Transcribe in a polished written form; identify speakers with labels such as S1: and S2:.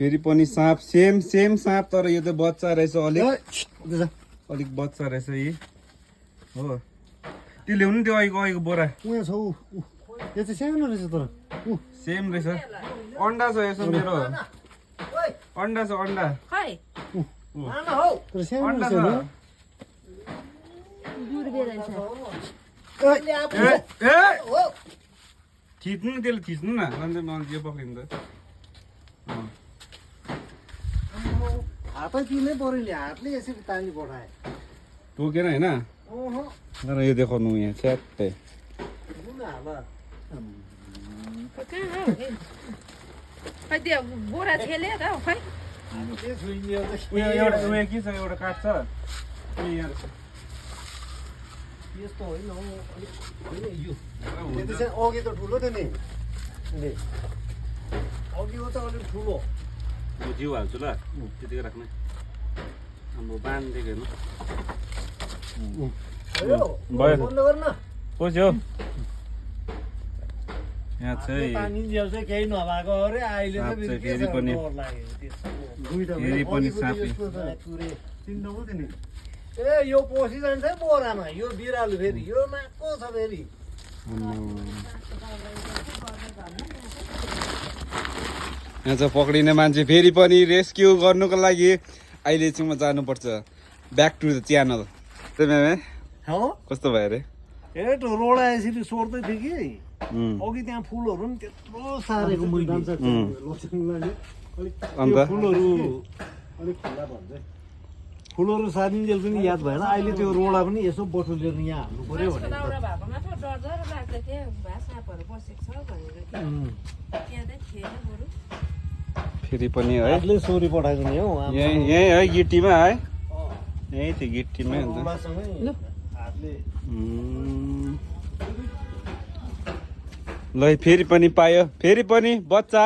S1: फेरि पनि साँप सेम साँप तर यो त बच्चा रहेछ अलिक बच्चा रहेछ यी हो त्यो ल्याउनु त्यो अहिलेको बोरा
S2: उहाँ छ ऊ यो चाहिँ सानो रहेछ तर
S1: सेम रहेछ अन्डा छ यसो मेरो अन्डा छ अन्डा
S2: तर सानो
S1: अन्डा
S2: रहेछ
S1: थिच्नु नि त्यसले थिच्नु न अन्त यो पक्रिनु त
S2: हातै तिनै पऱ्यो नि हातले यसरी तानी पठाए
S1: टोकेर होइन तर यो देखाउनु यहाँ च्याट्टै
S3: बोरा छेले त खै
S1: एउटा के छ एउटा काठ छ
S2: यस्तो होइन यो अघि त ठुलो थियो नि अघिको त अलिक ठुलो
S1: म जिउ हाल्छु ल त्यतिकै राख्नु अब बाँधिदिएको हेर्नु
S2: बन्द गर्न
S1: पस्यो यहाँ चाहिँ
S2: पानी जेल चाहिँ केही नभएको अरे अहिले
S1: साँप चाहिँ फेरि पनि साँपे
S2: चिन्नु पो नि ए यो पसिजान्छ है बोरामा यो बिरालो फेरि यो माको छ फेरि
S1: यहाँ चाहिँ पक्रिने मान्छे फेरि पनि रेस्क्यु गर्नुको लागि अहिले चाहिँ म जानुपर्छ ब्याक टु द च्यानल कस्तो भयो अरे
S2: ए रोडा यसरी सोर्दै थियो कि अघि त्यहाँ फुलहरू पनि त्यत्रो सारेको मैले
S1: अन्त
S2: फुलहरू सारिन्जेल पनि याद भएन अहिले त्यो रोडा पनि यसो बटुलेर यहाँ हाल्नु पर्यो भने
S1: फेरि पनि है
S2: हातले सोरी पठाएको नि हौ
S1: यही है गिट्टीमा है यही थियो गिट्टीमै अन्त
S2: हातले
S1: ल फेरि पनि पायो फेरि पनि बच्चा